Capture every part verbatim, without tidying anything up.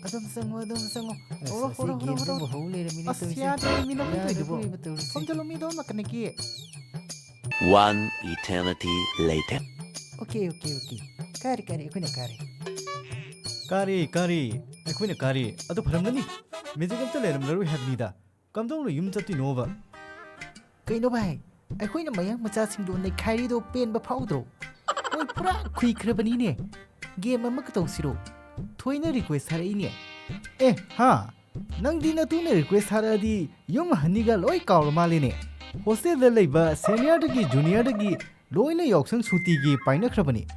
ꯑꯗꯨꯝ ꯆꯪꯉꯣ, ꯑꯗꯨꯝ ꯆꯪꯉꯣ꯫ ꯑꯁ, ꯍꯧꯔꯣ, ꯑꯁꯤ ꯍꯧꯔꯣ, ꯍꯧꯔꯣ, ꯒꯦꯝꯁꯤꯕꯨ ꯍꯧꯔꯣ꯫ ꯍꯧ ꯂꯩꯔꯝꯃꯤꯅꯦ ꯑꯁ, ꯇꯧꯔꯤꯁꯦ꯫ ꯌꯥꯗ꯭ꯔꯦ, ꯃꯤ ꯅꯪ ꯌꯥꯗꯕ ꯇꯧꯔꯤꯗꯨꯕꯨ꯫ ꯂꯩꯕ ꯇꯧꯔꯤꯁꯦ꯫ ꯐꯝꯖꯜꯂꯣ, ꯃꯤꯗꯣ ꯑꯃ ꯀꯅꯦꯒꯤ꯫ One eternity later. Okay, okay, okay. ꯀꯥꯔꯦ, ꯀꯥꯔꯦ, ꯑꯩꯈꯣꯏꯅ ꯀꯥꯔꯦ꯫ ꯀꯥꯔꯦ, ꯀꯥꯔꯦ, ꯑꯩꯈꯣꯏꯅ ꯀꯥꯔꯦ꯫ ꯑꯗꯨ ꯐꯔꯝꯒꯅꯤ꯫ ꯃꯦꯖꯤꯛ ꯑꯝꯇ ꯂꯩꯔꯝꯂꯔꯣꯏ ꯍꯥꯏꯕꯅꯤꯗ꯫ ꯀꯝꯗꯧꯅ ꯌꯨꯝ ꯆꯠꯇꯣꯏꯅꯣꯕ? ꯀꯩꯅꯣ ꯚꯥꯏ, ꯑꯩꯈꯣꯏꯅ ꯃꯌꯥꯡ ꯃꯆꯥꯁꯤꯡꯗꯣ ꯅꯩꯈꯥꯏꯔꯤꯗꯣ ꯄꯦꯟꯕ ꯐꯥꯎꯗ꯭ꯔꯣ? ꯃꯣꯏ ꯄꯨꯔꯥ ꯈꯨꯏꯈ꯭ꯔꯕꯅꯤꯅꯦ꯫ ꯒꯦꯝ ꯑꯃꯒ ꯇꯧꯁꯤꯔꯣ? ꯊꯣꯏꯅ ꯔꯤꯀ꯭ꯋꯦꯁ ꯊꯥꯔꯛꯏꯅꯦ꯫ ꯑꯦ, ꯍꯥ? ꯅꯪꯗꯤ ꯅꯇꯨꯅ ꯔꯤꯀ꯭ꯋꯦꯁ ꯊꯥꯔꯛꯑꯗꯤ ꯌꯨꯝ ꯍꯟꯅꯤꯒ ꯂꯣꯏ ꯀꯥꯎꯔ ꯃꯥꯜꯂꯦꯅꯦ꯫ ꯍꯣꯁꯇꯦꯜꯗ ꯂꯩꯕ ꯁꯦꯅꯤꯌꯔꯗꯒꯤ ꯖꯨꯅꯤꯌꯔꯗꯒꯤ ꯂꯣꯏꯅ ꯌꯥꯎꯁꯪ ꯁꯨꯇꯤꯒꯤ ꯄꯥꯏꯅꯈ꯭ꯔꯕꯅꯤ꯫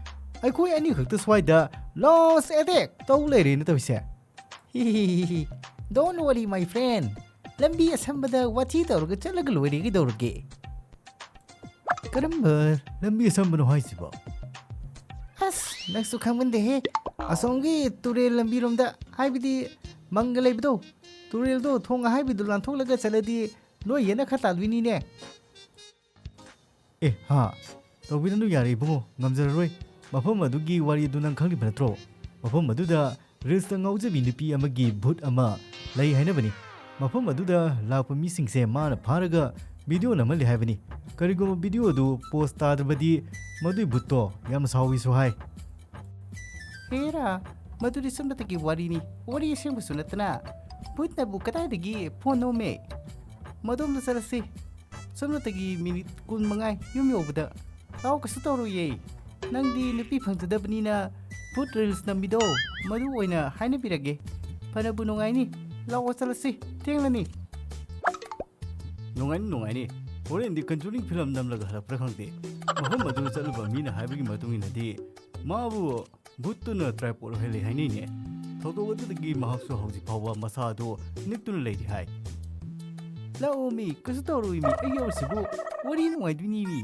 ꯑꯩꯈꯣꯏ ꯑꯅꯤꯈꯛꯇ ꯁ꯭ꯋꯥꯏꯗ ꯂꯣꯁ ꯑꯦꯇꯦꯛ ꯇꯧ ꯂꯩꯔꯦꯅ ꯇꯧꯔꯤꯁꯦ꯫ ꯍꯤꯍꯤꯍꯤꯍꯤ꯫ Don't worry, my friend. ꯂꯝꯕꯤ ꯑꯁꯝꯕꯗ ꯋꯥꯊꯤ ꯇꯧꯔꯒ ꯆꯠꯂꯒ ꯂꯣꯏꯔꯦ, ꯀꯩꯗꯧꯔꯒꯦ? ꯀꯔꯝꯕ ꯂꯝꯕꯤ ꯑꯁꯝꯕꯅꯣ ꯍꯥꯏꯁꯤꯕꯣ? ꯑꯁ, ꯅꯪꯁꯨ ꯈꯪꯃꯟꯗꯦꯍꯦ꯫ ꯑꯁꯣꯝꯒꯤ ꯇꯨꯔꯦꯜ ꯂꯝꯕꯤꯔꯣꯝꯗ, ꯍꯥꯏꯕꯗꯤ ꯃꯪꯒ ꯂꯩꯕꯗꯣ, ꯇꯨꯔꯦꯜꯗꯣ, ꯊꯣꯡ ꯑꯍꯥꯏꯕꯤꯗꯣ ꯂꯥꯟꯊꯣꯛꯂꯒ ꯆꯠꯂꯗꯤ ꯅꯣꯏ ꯌꯦꯅ ꯈꯔ ꯇꯥꯗꯣꯏꯅꯤꯅꯦ꯫ ꯑꯦ, ꯍꯥ, ꯇꯧꯕꯤꯔꯅꯨ ꯌꯥꯔꯦ ꯏꯕꯨꯡꯉꯣ, ꯉꯝꯖꯔꯔꯣꯏ꯫ ꯃꯐꯝ ꯑꯗꯨꯒꯤ ꯋꯥꯔꯤ ꯑꯗꯨ ꯅꯪ ꯈꯪꯂꯤꯕ ꯅꯠꯇ꯭ꯔꯣ? ꯃꯐꯝ ꯑꯗꯨꯗ ꯔꯤꯜꯁꯇ ꯉꯥꯎꯖꯕꯤ ꯅꯨꯄꯤ ꯑꯃꯒꯤ ꯚꯨꯠ ꯑꯃ ꯂꯩ ꯍꯥꯏꯅꯕꯅꯤ꯫ ꯃꯐꯝ ꯑꯗꯨꯗ ꯂꯥꯛꯄ ꯃꯤꯁꯤꯡꯁꯦ ꯃꯥꯅ ꯐꯥꯔꯒ ꯚꯤꯗꯤꯑꯣ ꯅꯝꯍꯜꯂꯤ ꯍꯥꯏꯕꯅꯤ꯫ ꯀꯔꯤꯒꯨꯝꯕ ꯚꯤꯗꯤꯑꯣ ꯑꯗꯨ ꯄꯣꯁ ꯇꯥꯗ꯭ꯔꯕꯗꯤ ꯃꯗꯨꯏ ꯚꯨꯠꯇꯣ ꯌꯥꯝꯅ ꯁꯥꯎꯏꯁꯨ ꯍꯥꯏ꯫ ꯍꯦꯔꯥ, ꯃꯗꯨꯗꯤ ꯆꯨꯝꯅꯇꯒꯤ ꯋꯥꯔꯤꯅꯤ, ꯋꯥꯔꯤ ꯑꯁꯦꯡꯕꯁꯨ ꯅꯠꯇꯅ꯫ ꯚꯨꯠꯅꯕꯨ ꯀꯗꯥꯏꯗꯒꯤ ꯐꯣꯟ ꯅꯣꯝꯃꯦ? ꯃꯗꯣꯝꯗ ꯆꯠꯂꯁꯤ꯫ ꯆꯨꯝꯅꯇꯒꯤ ꯃꯤꯅꯤꯠ ꯀꯨꯟ ꯃꯉꯥ ꯌꯨꯝ ꯌꯧꯕꯗ꯫ ꯂꯥꯛꯑꯣ, ꯀꯩꯁꯨ ꯇꯧꯔꯣꯏꯌꯦ꯫ ꯅꯪꯗꯤ ꯅꯨꯄꯤ ꯐꯪꯖꯗꯕꯅꯤꯅ ꯚꯨꯠ ꯔꯤꯜꯁ ꯅꯝꯕꯤꯗꯣ, ꯃꯗꯨ ꯑꯣꯏꯅ ꯍꯥꯏꯅꯕꯤꯔꯒꯦ꯫ ꯐꯅꯕꯨ ꯅꯨꯡꯉꯥꯏꯅꯤ꯫ ꯂꯥꯛꯑꯣ, ꯆꯠꯂꯁꯤ, ꯊꯦꯡꯂꯅꯤ꯫ ꯅꯨꯡꯉꯥꯏꯅꯤ, ꯅꯨꯡꯉꯥꯏꯅꯤ꯫ ꯍꯣꯔꯦꯟꯗꯤ ꯀꯟꯖꯨꯔꯤꯡ ꯐꯤꯂꯝ ꯅꯝꯂꯒ ꯍꯜꯂꯛꯄ꯭ꯔꯥ ꯈꯪꯗꯦ꯫ ꯃꯐꯝ ꯑꯗꯨꯗ ꯆꯠꯂꯨꯕ ꯃꯤꯅ ꯍꯥꯏꯕꯒꯤ ꯃꯇꯨꯡ ꯏꯟꯅꯗꯤ ꯃꯥꯕꯨ ꯚꯨꯠꯇꯨꯅ ꯇ꯭ꯔꯥꯏꯄꯣꯠ ꯑꯣꯏꯍꯜꯂꯤ ꯍꯥꯏꯅꯩꯅꯦ꯫ ꯊꯧꯗꯣꯛ ꯑꯗꯨꯗꯒꯤ ꯃꯍꯥꯛꯁꯨ ꯍꯧꯖꯤꯛ ꯐꯥꯎꯕ ꯃꯁꯥ ꯑꯗꯨ ꯅꯤꯛꯇꯨꯅ ꯂꯩꯔꯤ ꯍꯥꯏ꯫ ꯂꯥꯛꯑꯣ ꯃꯤ, ꯀꯩꯁꯨ ꯇꯧꯔꯣꯏ ꯃꯤ, ꯑꯩ ꯌꯧꯔꯁꯤꯕꯨ ꯋꯥꯔꯤ ꯅꯨꯡꯉꯥꯏꯗꯣꯏꯅꯤ ꯃꯤ꯫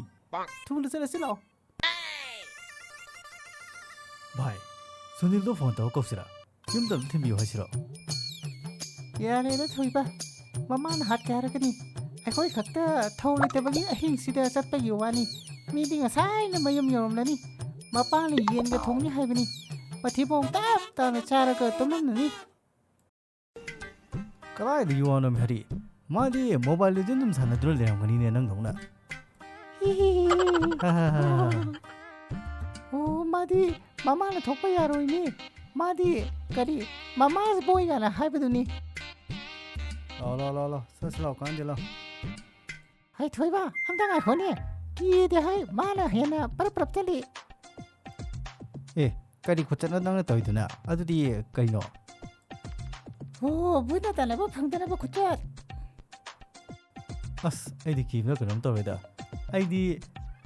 ꯊꯨꯅ ꯆꯠꯂꯁꯤ ꯂꯥꯛꯑꯣ꯫ ꯚꯥꯏ, ꯁꯨꯅꯤꯜꯗꯣ ꯐꯣꯟ ꯇꯧꯔ ꯀꯧꯁꯤꯔꯥ? ꯌꯨꯝꯗ ꯑꯝꯇ ꯊꯤꯟꯕꯤꯌꯨ ꯍꯥꯏꯁꯤꯔꯣ? ꯌꯥꯔꯦꯗ ꯊꯣꯏꯕ, ꯃꯃꯥꯅ ꯍꯥꯠꯀꯦ ꯍꯥꯏꯔꯛꯀꯅꯤ꯫ ꯑꯩꯈꯣꯏ ꯈꯛꯇ ꯊꯧ ꯂꯩꯇꯕꯒꯤ ꯑꯍꯤꯡꯁꯤꯗ ꯆꯠꯄꯒꯤ ꯋꯥꯅꯤ꯫ ꯃꯤꯗꯤ ꯉꯁꯥꯏꯅ ꯃꯌꯨꯝ ꯌꯧꯔꯝꯂꯅꯤ꯫ ꯃꯄꯥꯅ ꯌꯦꯟꯒ ꯊꯣꯡꯅꯤ ꯍꯥꯏꯕꯅꯤ꯫ ꯃꯊꯤꯕꯣꯡ ꯇꯞ ꯇꯥꯅ ꯆꯥꯔꯒ ꯇꯨꯝꯂꯝꯂꯅꯤ꯫ ꯀꯗꯥꯏꯗꯒꯤ ꯋꯥꯅꯣꯃꯤ ꯍꯔꯤ? ꯃꯥꯗꯤ Mobile Legend ꯑꯗꯨꯝ ꯁꯥꯟꯅꯗꯨꯅ ꯂꯩꯔꯝꯒꯅꯤꯅꯦ ꯅꯪꯗꯧꯅ꯫ ꯑꯣ, ꯃꯥꯗꯤ ꯃꯃꯥꯅ ꯊꯣꯛꯄ ꯌꯥꯔꯣꯏꯅꯦ꯫ ꯃꯥꯗꯤ ꯀꯔꯤ, Mama's boy ꯀꯥꯏꯅ ꯍꯥꯏꯕꯗꯨꯅꯤ꯫ ꯂꯥꯎ, ꯂꯥꯎ, ꯂꯥꯎ, ꯂꯥꯎ꯫ ꯆꯠꯁꯤ ꯂꯥꯎ, ꯀꯥꯟꯗꯦ ꯂꯥꯎ꯫ ꯍꯩ ꯊꯣꯏꯕ, ꯑꯝꯇ ꯉꯥꯏꯈꯣꯅꯦ꯫ ꯀꯤꯗꯦ ꯍꯥꯏ, ꯃꯥꯅ ꯍꯦꯟꯅ ꯄꯔꯞ ꯄꯔꯞ ꯆꯠꯂꯤ꯫ ꯑꯦ, ꯀꯔꯤ ꯈꯨꯆꯠꯅꯣ ꯅꯪꯅ ꯇꯧꯔꯤꯗꯨꯅ? ꯑꯗꯨꯗꯤ ꯀꯩꯅꯣ? ꯑꯣ, ꯚꯨꯠꯅ ꯇꯥꯟꯅꯕ ꯐꯪꯗꯅꯕ ꯈꯨꯆꯠ꯫ ꯑꯁ, ꯑꯩꯗꯤ ꯀꯤꯕꯅ ꯀꯩꯅꯣꯝ ꯇꯧꯔꯦꯗ꯫ ꯑꯩꯗꯤ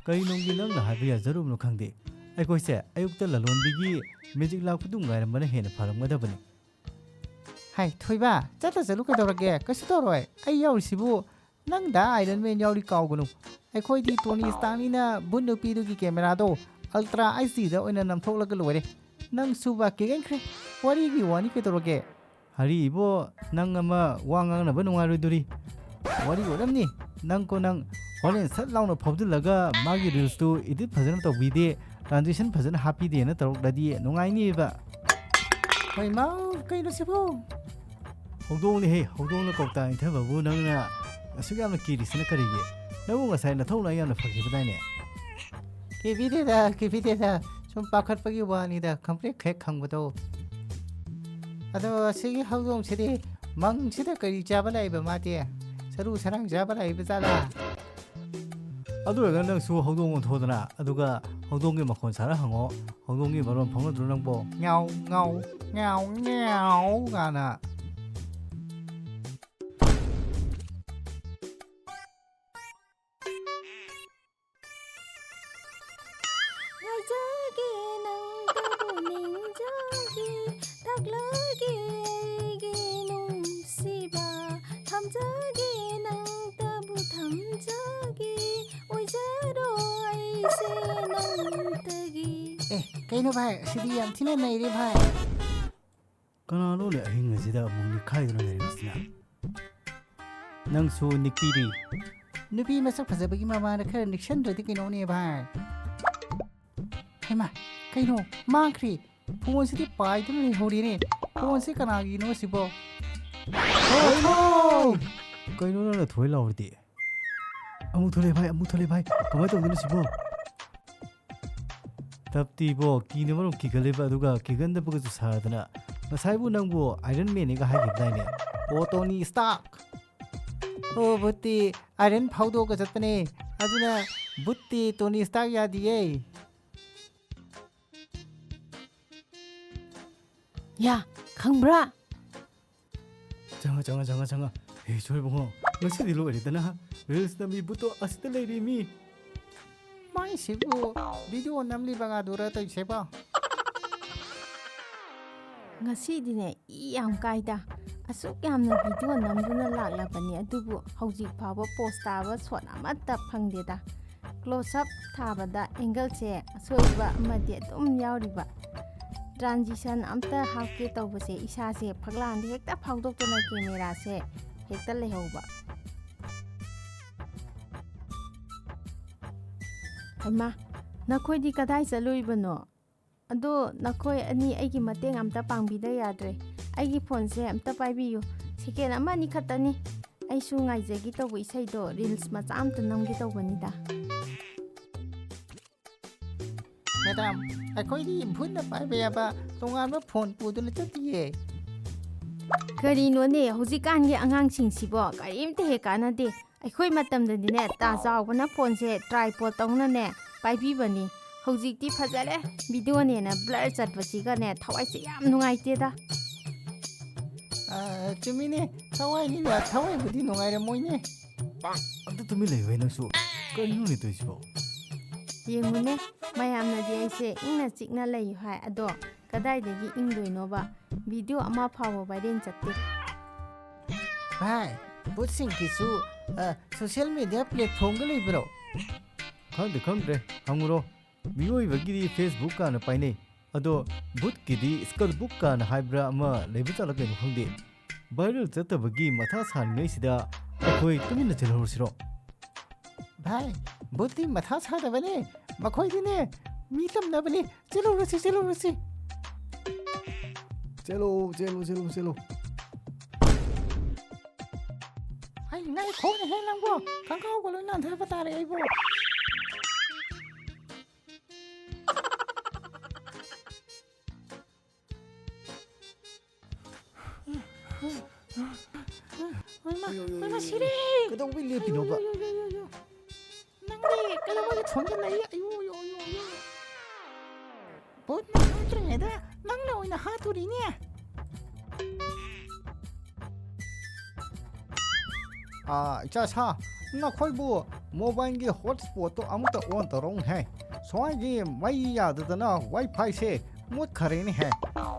ꯀꯩꯅꯨꯡꯒꯤ ꯅꯪꯅ ꯍꯥꯏꯕ ꯌꯥꯖꯔꯨꯕꯅꯣ ꯈꯪꯗꯦ꯫ ꯑꯩꯈꯣꯏꯁꯦ ꯑꯌꯨꯛꯇ ꯂꯂꯣꯟꯕꯤꯒꯤ magic ꯂꯥꯛꯄꯗꯨ ꯉꯥꯏꯔꯝꯕꯅ ꯍꯦꯟꯅ ꯐꯔꯝꯒꯗꯕꯅꯤ꯫ ꯍꯥꯏ, ꯊꯣꯏꯕ, ꯆꯠꯇ ꯆꯠꯂꯨ ꯀꯩꯗꯧꯔꯒꯦ? ꯀꯩꯁꯨ ꯇꯧꯔꯣꯏ꯫ ꯑꯩ ꯌꯥꯎꯔꯤꯁꯤꯕꯨ ꯅꯪꯗ Iron Man ꯌꯥꯎꯔꯤ ꯀꯥꯎꯒꯅꯨ꯫ ꯑꯩꯈꯣꯏꯗꯤ Tony Starkꯅꯤꯅ ꯚꯨꯠ ꯅꯨꯄꯤꯗꯨꯒꯤ cameraꯗꯣ Ultra HD ꯗ ꯑꯣꯏꯅ ꯅꯝꯊꯣꯛꯂꯒ ꯂꯣꯏꯔꯦ꯫ ꯅꯪꯁꯨꯕ ꯀꯤꯒꯟꯈ꯭ꯔꯦ꯫ ꯋꯥꯔꯤꯒꯤ ꯋꯥꯅꯤ ꯀꯩꯗꯧꯔꯒꯦ? ꯍꯔꯤ ꯏꯕꯣ, ꯅꯪ ꯑꯃ ꯋꯥ ꯉꯥꯡꯅꯕ ꯅꯨꯡꯉꯥꯏꯔꯣꯏꯗꯣꯔꯤ꯫ ꯋꯥꯔꯤ ꯑꯣꯏꯔꯝꯅꯤ꯫ ꯅꯪꯀꯣ ꯅꯪ ꯍꯣꯔꯦꯟ ꯁꯠ ꯂꯥꯎꯅ ꯐꯥꯎꯖꯤꯜꯂꯒ ꯃꯥꯒꯤ reelsꯇꯨ edit ꯐꯖꯅ ꯇꯧꯕꯤꯗꯦ, transition ꯐꯖꯅ ꯍꯥꯞꯄꯤꯗꯦꯅ ꯇꯧꯔꯛꯂꯗꯤ ꯅꯨꯡꯉꯥꯏꯅꯤꯕ꯫ ꯍꯣꯏ ꯃꯥ, ꯀꯩꯅꯣ ꯁꯤꯕꯨ? ꯍꯧꯗꯣꯡꯅꯤꯍꯦ, ꯍꯧꯗꯣꯡꯅ ꯀꯧꯇꯥ ꯏꯟꯊꯕꯕꯨ ꯅꯪꯅ ꯑꯁꯨꯛ ꯌꯥꯝꯅ ꯀꯤꯔꯤꯁꯤꯅ ꯀꯔꯤꯒꯤ? ꯅꯪꯕꯨ ꯉꯁꯥꯏ ꯅꯊꯧꯅ ꯌꯥꯝꯅ ꯐꯈꯤꯕꯗꯥꯏꯅꯦ? ꯀꯤꯕꯤꯗꯦꯗ, ꯀꯤꯕꯤꯗꯦꯗ꯫ ꯁꯨꯝ ꯄꯥꯈꯠꯄꯒꯤ ꯋꯥꯅꯤꯗ, ꯈꯪꯄ꯭ꯔꯦꯛ ꯍꯦꯛ ꯈꯪꯕꯗꯣ꯫ ꯑꯗꯣ ꯑꯁꯤꯒꯤ ꯍꯧꯗꯣꯡꯁꯤꯗꯤ ꯃꯪꯁꯤꯗ ꯀꯔꯤ ꯆꯥꯕ ꯂꯥꯛꯏꯕ ꯃꯥꯗꯤ? ꯁꯔꯨ ꯁꯔꯥꯡ ꯆꯥꯕ ꯂꯥꯛꯏꯕ ꯖꯥꯠꯂꯥ? ꯑꯗꯨ ꯑꯣꯏꯔꯒꯅ ꯅꯪꯁꯨ ꯍꯧꯗꯣꯡ ꯑꯣꯟꯊꯣꯛꯑꯣꯗꯅ, ꯑꯗꯨꯒ ꯍꯧꯗꯣꯡꯒꯤ ꯃꯈꯣꯟ ꯁꯥꯔ ꯍꯪꯉꯣ꯫ ꯍꯧꯗꯣꯡꯒꯤ ꯃꯔꯣꯟ ꯐꯥꯎꯅꯗ꯭ꯔꯣ ꯅꯪꯕꯣ? ꯉꯥꯎ, ꯉꯥꯎ, ꯉꯥꯎ, ꯉꯥꯎ ꯀꯥꯏꯅ꯫ ꯉꯥꯏꯖꯒꯦ ꯅꯪꯇꯕꯨ ꯅꯤꯡꯖꯒꯦ, ꯊꯛꯂꯒꯦ ꯑꯩꯒꯤ ꯅꯨꯡꯁꯤꯕ, ꯊꯝꯖꯒꯦ ꯅꯪꯇꯕꯨ ꯊꯝꯖꯒꯦ, ꯑꯣꯏꯖꯔꯣ ꯑꯩꯁꯦ ꯅꯪꯇꯒꯤ꯫ ꯑꯦ, ꯀꯩꯅꯣ ꯚꯥꯏ, ꯁꯤꯗꯤ ꯌꯥꯝ ꯊꯤꯅ ꯅꯩꯔꯦ ꯚꯥꯏ꯫ ꯀꯅꯥꯅꯣꯅꯦ ꯑꯍꯤꯡ ꯑꯁꯤꯗ ꯑꯃꯨꯛ ꯅꯤꯛꯈꯥꯏꯗꯨꯅ ꯂꯩꯔꯤꯕꯁꯤꯅ? ꯅꯪꯁꯨ ꯅꯤꯛꯄꯤꯔꯤ꯫ ꯅꯨꯄꯤ ꯃꯁꯛ ꯐꯖꯕꯒꯤ ꯃꯃꯥꯡꯗ ꯈꯔ ꯅꯤꯛꯁꯟꯗ꯭ꯔꯗꯤ ꯀꯩꯅꯣꯅꯦ ꯚꯥꯏ? ꯍꯩꯃꯥ, ꯀꯩꯅꯣ? ꯃꯥꯡꯈ꯭ꯔꯦ꯫ ꯐꯣꯟꯁꯤꯗꯤ ꯄꯥꯏꯗꯨꯅ ꯂꯩꯍꯧꯔꯦꯅꯦ꯫ ꯐꯣꯟꯁꯤ ꯀꯅꯥꯒꯤꯅꯣ ꯁꯤꯕꯣ? ꯀꯩꯅꯣ ꯅꯪꯅ ꯊꯣꯏ ꯂꯥꯎꯔꯤꯗꯤ? ꯑꯃꯨꯛ ꯊꯣꯛꯂꯛꯑꯦ ꯚꯥꯏ, ꯑꯃꯨꯛ ꯊꯣꯛꯂꯛꯑꯦ ꯚꯥꯏ꯫ ꯀꯃꯥꯏꯅ ꯇꯧꯗꯣꯏꯅꯣ ꯁꯤꯕꯣ? ꯇꯞꯇꯤꯕꯣ, ꯀꯤꯅ ꯃꯔꯣꯝ ꯀꯤꯒꯜꯂꯦꯕ, ꯑꯗꯨꯒ ꯀꯤꯒꯟꯗꯕꯒꯁꯨ ꯁꯥꯗꯅ꯫ ꯉꯁꯥꯏꯕꯨ ꯅꯪꯕꯨ ꯑꯥꯏꯔꯟ ꯃꯦꯟꯅꯤꯒ ꯍꯥꯏꯈꯤꯕꯗꯥꯏꯅꯦ? ꯑꯣ, ꯇꯣꯅꯤ ꯁ꯭ꯇꯥꯔꯛ꯫ ꯑꯣ, ꯚꯨꯠꯇꯤ ꯑꯥꯏꯔꯟ ꯐꯥꯎꯗꯣꯛꯑꯒ ꯆꯠꯄꯅꯦ꯫ ꯑꯗꯨꯅ ꯚꯨꯠꯇꯤ ꯇꯣꯅꯤ ꯁ꯭ꯇꯥꯔꯛ ꯌꯥꯗꯤꯌꯦ꯫ ꯌꯥ, ꯈꯪꯕ꯭ꯔꯥ? ꯆꯪꯉ, ꯆꯪꯉ, ꯆꯪꯉ, ꯆꯪꯉ꯫ ꯍꯦ, ꯁꯣꯏꯕꯨꯡꯉꯣ, ꯉꯁꯤꯗꯤ ꯂꯣꯏꯔꯦꯗꯅ꯫ ꯔꯤꯜꯁ ꯅꯝꯃꯤ ꯚꯨꯠꯇꯣ ꯑꯁꯤꯗ ꯂꯩꯔꯦꯃꯤ꯫ ꯃꯥꯏꯁꯤꯕꯨ ꯚꯤꯗꯤꯑꯣ ꯅꯝꯂꯤꯕ ꯉꯥꯗꯨꯔ ꯇꯧꯔꯤꯁꯦꯕꯣ? ꯉꯁꯤꯗꯤꯅꯦ, ꯏ ꯌꯥꯝ ꯀꯥꯏꯗ꯫ ꯑꯁꯨꯛ ꯌꯥꯝꯅ ꯚꯤꯗꯤꯑꯣ ꯅꯝꯗꯨꯅ ꯂꯥꯛꯂꯕꯅꯤ, ꯑꯗꯨꯕꯨ ꯍꯧꯖꯤꯛ ꯐꯥꯎꯕ ꯄꯣꯁ ꯇꯥꯕ ꯁꯣꯠ ꯑꯃꯠꯇ ꯐꯪꯗꯦꯗ꯫ ꯀ꯭ꯂꯣꯁ ꯑꯞ ꯊꯥꯕꯗ ꯑꯦꯡꯒꯜꯁꯦ ꯑꯁꯣꯏꯕ ꯑꯃꯗꯤ ꯑꯗꯨꯝ ꯌꯥꯎꯔꯤꯕ꯫ ꯇ꯭ꯔꯥꯟꯖꯤꯁꯟ ꯑꯝꯇ ꯍꯥꯞꯀꯦ ꯇꯧꯕꯁꯦ ꯏꯁꯥꯁꯦ ꯐꯛꯂꯥꯡꯗ ꯍꯦꯛꯇ ꯐꯥꯎꯗꯣꯛꯇꯅ ꯀꯦꯃꯦꯔꯥꯁꯦ ꯍꯦꯛꯇ ꯂꯩꯍꯧꯕ꯫ ꯍꯩꯃꯥ, ꯅꯈꯣꯏꯗꯤ ꯀꯗꯥꯏ ꯆꯠꯂꯨꯏꯕꯅꯣ? ꯑꯗꯣ ꯅꯈꯣꯏ ꯑꯅꯤ ꯑꯩꯒꯤ ꯃꯇꯦꯡ ꯑꯝꯇ ꯄꯥꯡꯕꯤꯗ ꯌꯥꯗ꯭ꯔꯦ꯫ ꯑꯩꯒꯤ ꯐꯣꯟꯁꯦ ꯑꯝꯇ ꯄꯥꯏꯕꯤꯌꯨ꯫ ꯁꯦꯀꯦꯟ ꯑꯃ ꯑꯅꯤ ꯈꯛꯇꯅꯤ꯫ ꯑꯩꯁꯨ ꯉꯥꯏꯖꯒꯦ ꯇꯧꯕ ꯏꯁꯩꯗꯣ ꯔꯤꯜꯁ ꯃꯆꯥ ꯑꯝꯇ ꯅꯝꯒꯦ ꯇꯧꯕꯅꯤꯗ꯫ ꯃꯦꯗꯥꯝ, ꯑꯩꯈꯣꯏꯗꯤ ꯚꯨꯠꯅ ꯄꯥꯏꯕ ꯌꯥꯕ ꯇꯣꯉꯥꯟꯕ ꯐꯣꯟ ꯄꯨꯗꯨꯅ ꯆꯠꯇꯤꯌꯦ꯫ ꯀꯔꯤꯅꯣꯅꯦ, ꯍꯧꯖꯤꯛꯀꯥꯟꯒꯤ ꯑꯉꯥꯡꯁꯤꯡꯁꯤꯕꯣ? ꯀꯔꯤꯝꯇ ꯍꯦꯛ ꯀꯥꯟꯅꯗꯦ꯫ ꯑꯩꯈꯣꯏ ꯃꯇꯝꯗꯗꯤꯅꯦ, ꯇꯥ ꯆꯥꯎꯕꯅ ꯐꯣꯟꯁꯦ ꯇ꯭ꯔꯥꯏꯄꯣꯗ ꯇꯧꯅꯅꯦ ꯄꯥꯏꯕꯤꯕꯅꯤ꯫ ꯍꯧꯖꯤꯛꯇꯤ ꯐꯖꯔꯦ, ꯚꯤꯗꯤꯑꯣꯅꯦꯅ ꯕ꯭ꯂꯔ ꯆꯠꯄꯁꯤꯒꯅꯦ ꯊꯋꯥꯏꯁꯦ ꯌꯥꯝ ꯅꯨꯡꯉꯥꯏꯇꯦꯗ꯫ ꯑ, ꯆꯨꯝꯃꯤꯅꯦ, ꯊꯋꯥꯏꯅꯤꯅ ꯊꯋꯥꯏꯕꯨꯗꯤ ꯅꯨꯡꯉꯥꯏꯔꯝꯃꯣꯏꯅꯦ꯫ ꯑꯝꯇ ꯇꯨꯃꯤꯟ ꯂꯩꯌꯨꯍꯦ ꯅꯪꯁꯨ꯫ ꯀꯔꯤꯅꯣꯅꯦ ꯇꯧꯔꯤꯁꯤꯕꯣ? ꯌꯦꯡꯉꯨꯅꯦ, ꯃꯌꯥꯝꯅꯗꯤ ꯑꯩꯁꯦ ꯏꯪꯅ ꯆꯤꯛꯅ ꯂꯩꯌꯨ ꯍꯥꯏ, ꯑꯗꯣ ꯀꯗꯥꯏꯗꯒꯤ ꯏꯪꯗꯣꯏꯅꯣꯕ? ꯚꯤꯗꯤꯑꯣ ꯑꯃ ꯐꯥꯎꯕ ꯚꯥꯏꯔꯦꯜ ꯆꯠꯇꯦ꯫ ꯚꯥꯏ, ꯚꯨꯠꯁꯤꯡꯒꯤꯁꯨ, ꯑ, ꯁꯣꯁꯤꯌꯦꯜ ꯃꯤꯗꯤꯌꯥ ꯄ꯭ꯂꯦꯠꯐꯣꯝꯒ ꯂꯩꯕ꯭ꯔꯣ? ꯈꯪꯗꯦ, ꯈꯪꯗ꯭ꯔꯦ, ꯍꯪꯉꯨꯔꯣ꯫ ꯃꯤꯑꯣꯏꯕꯒꯤꯗꯤ Facebook ꯀꯥꯅ ꯄꯥꯏꯅꯩ, ꯑꯗꯣ ꯚꯨꯠꯀꯤꯗꯤ ꯁ꯭ꯀꯜ ꯕꯨꯛ ꯀꯥꯅ ꯍꯥꯏꯕ꯭ꯔꯥ ꯑꯃ ꯂꯩꯕ ꯖꯥꯠꯂ ꯀꯩꯅꯣ ꯈꯪꯗꯦ꯫ ꯚꯥꯏꯔꯦꯜ ꯆꯠꯇꯕꯒꯤ ꯃꯊꯥ ꯁꯥꯔꯤꯉꯩꯁꯤꯗ ꯑꯩꯈꯣꯏ ꯇꯨꯃꯤꯟꯅ ꯆꯦꯜꯍꯧꯔꯁꯤꯔꯣ? ꯚꯥꯏ, ꯚꯨꯠꯇꯤ ꯃꯊꯥ ꯁꯥꯗꯕꯅꯦ, ꯃꯈꯣꯏꯗꯤꯅꯦ ꯃꯤ ꯇꯝꯅꯕꯅꯦ꯫ ꯆꯦꯜꯍꯧꯔꯁꯤ, ꯆꯦꯜꯍꯧꯔꯁꯤ꯫ ꯆꯦꯜꯂꯣ, ꯆꯦꯜꯂꯣ, ꯆꯦꯜꯂꯣ, ꯆꯦꯜꯂꯣ꯫ ꯉꯥꯏꯈꯣꯅꯦꯍꯦ ꯅꯪꯕꯣ, ꯈꯪꯒꯥꯎꯒ ꯂꯣꯏ ꯅꯥꯟꯊꯕ ꯇꯥꯔꯦ ꯑꯩꯕꯣ꯫ ꯍꯣꯏꯃ, ꯑꯌꯣ, ꯑꯌꯣ, ꯍꯣꯏꯃ, ꯑꯌꯣ, ꯁꯤꯔꯦ꯫ ꯀꯩꯗꯧꯕꯩ ꯂꯦꯞꯄꯤꯅꯣꯕ? ꯑꯌꯣ, ꯑꯌꯣ, ꯑꯌꯣ, ꯑꯌꯣ, ꯑꯌꯣ꯫ ꯅꯪꯗꯤ ꯀꯩꯗꯧꯕꯒꯤ ꯊꯣꯝꯖꯤꯜꯂꯛꯏ? ꯑꯌꯣ, ꯑꯌꯣ, ꯑꯌꯣ, ꯑꯌꯣ꯫ ꯚꯨꯠꯅ ꯍꯥꯠꯇ꯭ꯔꯤꯉꯩꯗ ꯅꯪꯅ ꯑꯣꯏꯅ ꯍꯥꯠꯇꯣꯔꯤꯅꯦ꯫ ꯑꯥ, ꯏꯆꯥ ꯁꯥ, ꯅꯈꯣꯏꯕꯨ ꯃꯣꯕꯥꯏꯜꯒꯤ ꯍꯣꯠꯁ꯭ꯄꯣꯠꯇꯣ ꯑꯃꯨꯛꯇ ꯑꯣꯟ ꯇꯧꯔꯛꯎꯅꯦꯍꯦ꯫ ꯁ꯭ꯋꯥꯏꯒꯤ ꯃꯩ ꯌꯥꯗꯗꯅ ꯋꯥꯏꯐꯥꯏꯁꯦ ꯃꯨꯠꯈꯔꯦꯅꯦꯍꯦ꯫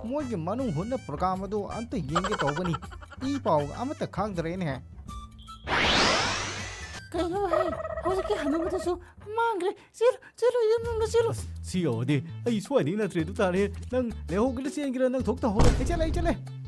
ꯃꯣꯏꯒꯤ ꯃꯅꯨꯡ ꯍꯨꯠꯅ ꯄ꯭ꯔꯣꯒ꯭ꯔꯥꯝ ꯑꯗꯨ ꯑꯝꯇ ꯌꯦꯡꯒꯦ ꯇꯧꯕꯅꯤ꯫ ꯏ ꯄꯥꯎ ꯑꯃꯠꯇ ꯈꯪꯗ꯭ꯔꯦꯅꯦꯍꯦ꯫ ꯀꯩꯅꯣ ꯍꯥꯏ? ꯍꯧꯖꯤꯛꯀꯤ ꯍꯅꯨꯕꯗꯨꯁꯨ ꯃꯥꯡꯈ꯭ꯔꯦ꯫ ꯆꯦꯜꯂꯨ, ꯆꯦꯜꯂꯨ, ꯌꯨꯝ ꯌꯨꯝꯗ ꯆꯦꯜꯂꯨ꯫ ꯑꯁ, ꯁꯤ ꯌꯧꯔꯗꯤ ꯑꯩ ꯁ꯭ꯋꯥꯏꯗꯒꯤ ꯅꯠꯇ꯭ꯔꯦ ꯑꯗꯨ ꯇꯥꯔꯦ꯫ ꯅꯪ ꯂꯩꯍꯧꯒꯦꯔꯥ ꯆꯦꯟꯒꯦꯔꯥ ꯅꯪ ꯊꯣꯛ ꯇꯧꯍꯧꯔꯣ꯫ ꯑꯩ ꯆꯠꯂꯦ, ꯑꯩ ꯆꯠꯂꯦ꯫